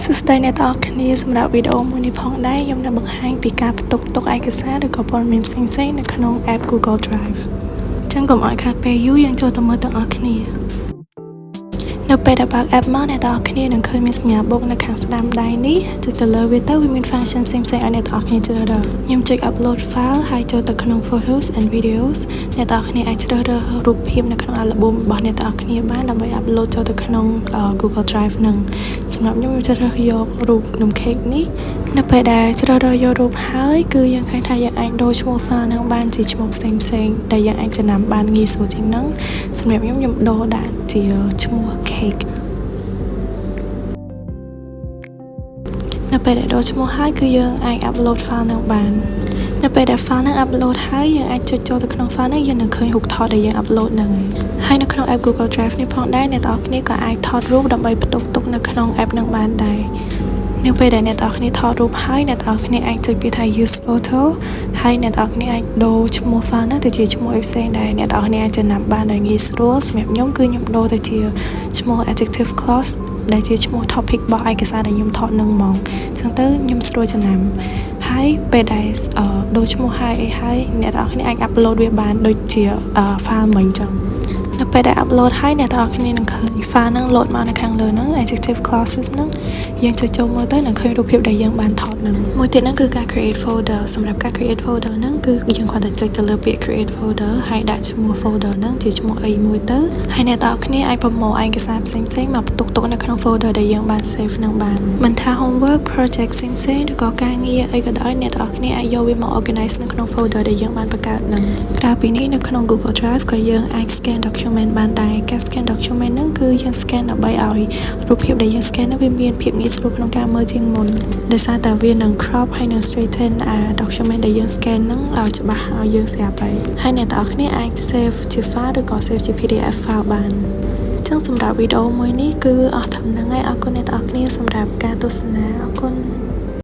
សួស្តីអ្នកទាំងអស់គ្នាសម្រាប់វីដេអូមួយនេះផងដែរខ្ញុំនឹងបង្ហាញពីការផ្ទុកទុកឯកសារឬក៏ព័ត៌មានផ្សេងៗនៅក្នុង app Google Drive ចឹងកុំឲ្យខាតពេលយូរយើងចូលទៅមើលទាំងអស់គ្នានៅពេលដែលបើក app មកអ្នកទាំងអស់គ្នានឹងឃើញមានសញ្ញាបូកនៅខាងស្ដាំដៃនេះចុចទៅលើវាទៅវាមាន function ផ្សេងៗឲ្យអ្នកទាំងអស់គ្នាជ្រើសរើសខ្ញុំចុច upload file ហើយចូលទៅក្នុង photos and videos អ្នកទាំងអស់គ្នាអាចជ្រើសរើសរូបភាពនៅក្នុង album របស់អ្នកទាំងអស់គ្នាបានដើម្បី upload ចូលទៅក្នុង Google Drive នឹងសម្រាប់ខ្ញុំខ្ញុំជ្រើសរើសយករូបនំខេកនេះនៅពេលដែលជ្រើសរើសយករូបហើយគឺយើងឃើញថាយើងអាចដូរឈ្មោះ file នឹងបានជាឈ្មោះផ្សេងផ្សេងដែលយើងអាចចំណាំបានងាយស្រួលជាងហ្នឹងសម្រាប់ខ្ញុំខ្ញុំដូរដាក់ជាឈ្មោះ cake នៅពេលដែលដូរឈ្មោះហើយគឺយើងអាច upload file នឹងបាននៅពេលដែល file នឹង upload ហើយយើងអាចចុចចូលទៅក្នុង file នេះយើងនឹងឃើញរូបថតដែលយើង upload ហ្នឹងហើយនៅក្នុង app Google Drive នេះផងដែរអ្នកទាំងអស់គ្នាក៏អាចថតរូបដើម្បីផ្ទុកទុកនៅក្នុង app នឹងបានដែរនៅពេលដែលអ្នកទាំងអស់គ្នាថតរូបហើយអ្នកទាំងអស់គ្នាអាចចុចពាក្យថា use photo ហើយអ្នកទាំងអស់គ្នាអាចដូរឈ្មោះ file ហ្នឹងទៅជាឈ្មោះអីផ្សេងដែលអ្នកទាំងអស់គ្នាអាចចំណាំបានដោយងាយស្រួលសម្រាប់ខ្ញុំគឺខ្ញុំដូរទៅជាឈ្មោះ adjective clause ដែលជាឈ្មោះ topic របស់ឯកសារដែលខ្ញុំថតនឹងហ្មងអញ្ចឹងទៅខ្ញុំស្រួលចំណាំហើយពេលដែលដូរឈ្មោះហើយអីហើយអ្នកទាំងអស់គ្នាអាច upload វាបានដូចជា file មិញអញ្ចឹងនៅពេលដែល upload ហើយអ្នកទាំងអស់គ្នានឹងឃើញ file ហ្នឹង load មកនៅខាងលើហ្នឹង adjective clauses ហ្នឹងយើងចុចចូលមើលទៅនឹងឃើញរូបភាពដែលយើងបានថតហ្នឹងមួយទៀតហ្នឹងគឺការ create folder សម្រាប់ការ create folder ហ្នឹងគឺយើងគ្រាន់តែចុចទៅលើពាក្យ create folder ហើយដាក់ឈ្មោះ folder ហ្នឹងជាឈ្មោះអីមួយទៅហើយអ្នកទាំងអស់គ្នាអាចប្រមូលឯកសារផ្សេងៗមកផ្ទុកទុកនៅក្នុង folder ដែលយើងបាន save ហ្នឹងបានមិនថា homework project ផ្សេងៗឬក៏ការងារអីក៏ដោយអ្នកទាំងអស់គ្នាអាចយកវាមក organize នៅក្នុង folder ដែលយើងបានបង្កើតហ្នឹងក្រៅពីនេះនៅក្នុង Google Drive ក៏យើងអាច scan document បានដែរការ scan document ហ្នឹងគឺយើង scan ដើម្បីឲ្យរូបភាពដែលយើង scan ហ្នឹងវាមានភាពងាយស្រួលក្នុងការមើលជាងមុនដោយសារតែវានឹង crop ហើយនឹង straighten អា document ដែលយើង scan ហ្នឹងឲ្យច្បាស់ឲ្យយើងស្រាប់ហើយហើយអ្នកទាំងអស់គ្នាអាច save ជា file ឬក៏ save ជា PDF file បានចឹងសម្រាប់វីដេអូមួយនេះគឺអស់ត្រឹមហ្នឹងហើយអរគុណអ្នកទាំងអស់គ្នាសម្រាប់ការទស្សនាអរគុណ។